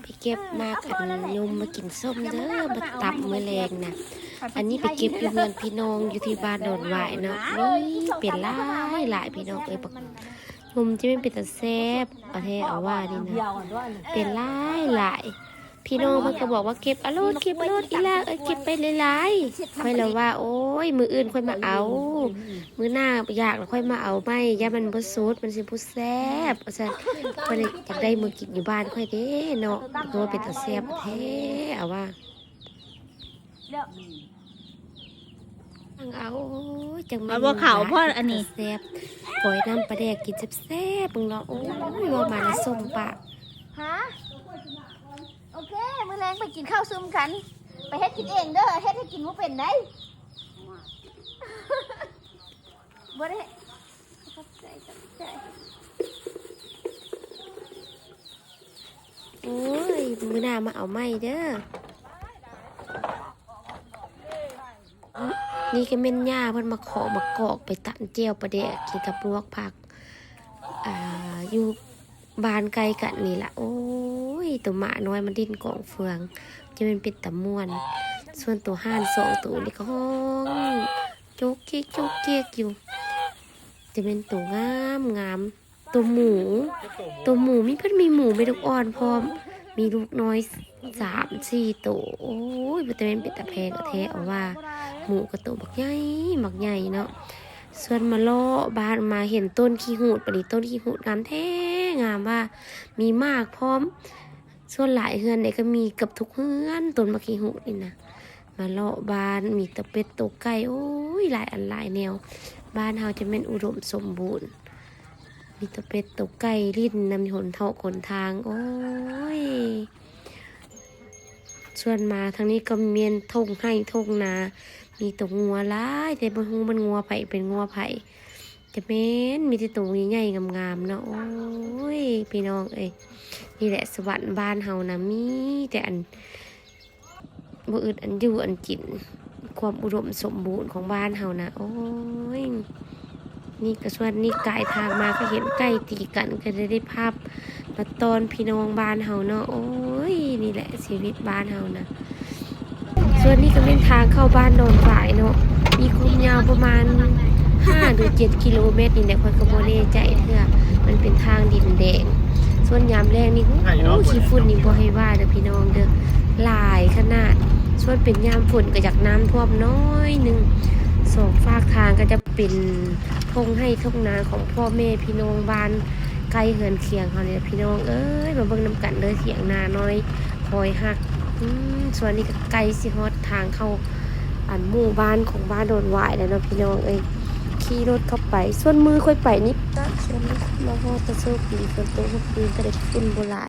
ໄປເກັບໝາກອັນຍົມມາກິນສົ້ມເດີ ມາຕຳມື້ແລງນະ. ອັນນີ້ໄປເກັບຢູ່ເຮືອນພີ່ນ້ອງຢູ່ທີ່ບ້ານດອນຫວາຍເນາະ. ນີ້ເປັນຫຼາຍໆ ພີ່ນ້ອງເອີຍ ບັກຍົມຈະແມ່ນເປັນຕາແຊບ ເອົາແທ້ເອົາວ່ານີ້ນະ ເປັນຫຼາຍໆ. ພີ່ນ້ອງເພິ່ນກໍບອກວ່າ ເກັບເອົາໂລດ ເກັບເອົາໂລດ ອີ່ຫຼ້າເອີຍ ເກັບໄປຫຼາຍໆ. ຂ້ອຍລະວ່າ ໂອ້ຍ ມື້ອື່ນຂ້ອຍມາເອົາ ມື້ໜ້າຢາກລະຂ້ອຍມາເອົາໃໝ່ ຢ້ານມັນບໍ່ສົດ ມັນຊິບໍ່ແຊບ ວ່າຊັ້ນ. ຂ້ອຍລະຢາກໄດ້ມື້ກິນຢູ່ບ້ານຂ້ອຍເດ້ເນາະ ເພາະວ່າເປັນຕາແຊບແທ້ ເອົາວ່າ ເອົາ ໂອ້ຍ ຈັ່ງແມ່ນ ເອົາບໍ່ເຂົ້າ ເພາະອັນນີ້ແຊບ ກ້ອຍນ້ຳປາແດກກິນແຊບໆ ເບິ່ງເນາະ. ໂອ້ຍ ເວົ້າມາລະສົມປາກ. ຮະ ໂອເຄ ມື້ແລງໄປກິນເຂົ້າຊຸມກັນ ໄປເຮັດກິນເອງເດີ ເຮັດໃຫ້ກິນບໍ່ເປັນໃດ. ບໍ່ໄດ້ ຂອບໃຈ ຂອບໃຈ. ໂອ້ຍ ມື້ໜ້າມາເອົາໃໝ່ເດີ. ນີ້ກໍແມ່ນຍ່າເພິ່ນມາເຄາະມາກອກ ໄປຕຳແຈ່ວປາແດກ ກິນກັບລວກຜັກ ອ່າ ຢູ່ ບ້ານໃກ້ກັນນີ້ລະ. ໂອ້ຍ ໂຕໝານ້ອຍມັນຫຼິ້ນກອງເຟືອງ ຈະແມ່ນເປັນຕາມ່ວນ. ສ່ວນໂຕຫ່ານສອງໂຕນີ້ກໍຮ້ອງຈົກເກກຈົກເກກຢູ່ ຈະແມ່ນໂຕງາມໆ. ໂຕໝູ ໂຕໝູມີ ເພິ່ນມີໝູແມ່ລູກອ່ອນພ້ອມ ມີລູກນ້ອຍສາມສີ່ໂຕ. ໂອ້ຍ ເປັນຕາແມ່ນເປັນຕາແພງແທ້ ເອົາວ່າ ໝູກໍໂຕບັກໃຫຍ່ບັກໃຫຍ່ເນາະ. ຊວນມາເລາະບ້ານ ມາເຫັນຕົ້ນຂີ້ຫູດ ບາດນີ້ຕົ້ນຂີ້ຫູດງາມແທ້ງາມວ່າ ມີໝາກພ້ອມ. ສ່ວນຫຼາຍເຮືອນໃດກໍມີເກືອບທຸກເຮືອນ ຕົ້ນໝາກຂີ້ຫູດນີ້ນະ. ມາເລາະບ້ານ ມີໂຕເປັດໂຕໄກ່ ໂອ້ຍ ຫຼາຍອັນຫຼາຍແນວ. ບ້ານເຮົາຈະແມ່ນອຸດົມສົມບູນ ມີໂຕເປັດໂຕໄກ່ຫຼິ້ນນຳຫົນເທາະຫົນທາງ ໂອ້ຍ. ສ່ວນມາທາງນີ້ກໍແມ່ນທົ່ງໄຮ່ທົ່ງນາ ມີແຕ່ງົວຫຼາຍ ແຕ່ບໍ່ຮູ້ມັນງົວໃຜເປັນງົວໃຜ ຈະແມ່ນມີແຕ່ໂຕໃຫຍ່ໆງາມໆເນາະ. ໂອ້ຍ ພີ່ນ້ອງເອີຍ ນີ້ແຫຼະສະຫວັນບ້ານເຮົານະ ມີແຕ່ອັນບໍ່ອຶດອັນຢູ່ອັນກິນ ຄວາມອຸດົມສົມບູນຂອງບ້ານເຮົານະ. ໂອ້ຍ ນີ້ກໍ ສ່ວນນີ້ກາຍທາງມາກໍເຫັນໄກ່ຕີກັນ ກໍເລີຍໄດ້ພາບມາຕ້ອນພີ່ນ້ອງບ້ານເຮົາເນາະ. ໂອ້ຍ ນີ້ແຫຼະຊີວິດບ້ານເຮົານະ. ສ່ວນນີ້ກໍແມ່ນທາງເຂົ້າບ້ານດອນຫວາຍເນາະ ມີຄວາມຍາວປະມານຫ້າຫຼືເຈັດກິໂລແມັດນີ້ແຫຼະ ຂ້ອຍກໍບໍ່ແນ່ໃຈເທື່ອ ມັນເປັນທາງດິນແດງ. ສ່ວນຍາມແລ້ງນີ້ ໂອ້ ຂີ້ຝຸ່ນນີ້ບໍ່ໃຫ້ວ່າເດີພີ່ນ້ອງເດີ ຫຼາຍຂະໜາດ. ສ່ວນເປັນຍາມຝົນກໍຢາກນ້ຳຖ້ວມໜ້ອຍໜຶ່ງ. ສອງຟາກທາງກໍຈະ ເປັນທົ່ງໄຮ່ທົ່ງນາຂອງພໍ່ແມ່ພີ່ນ້ອງບ້ານໃກ້ເຮືອນຄຽງເຮົານີ້ແຫຼະພີ່ນ້ອງເອີຍ. ມາເບິ່ງນຳກັນເດີ ຖຽງນານ້ອຍຄອຍຮັກ. ອືມ ສ່ວນນີ້ກໍໃກ້ຊິຮອດທາງເຂົ້າ ອັນ ໝູ່ບ້ານຂອງບ້ານດອນຫວາຍແລ້ວເນາະພີ່ນ້ອງເອີຍ. ຂີ່ລົດເຂົ້າໄປ ສ່ວນມື້ຂ້ອຍໄປນີ້ ຕະ ສ່ວນນີ້ມາຮອດ ຕະໂຊກດີ ຝົນຕົກມື້ຄືນກໍໄດ້ຝຸ່ນບໍ່ຫຼາຍ.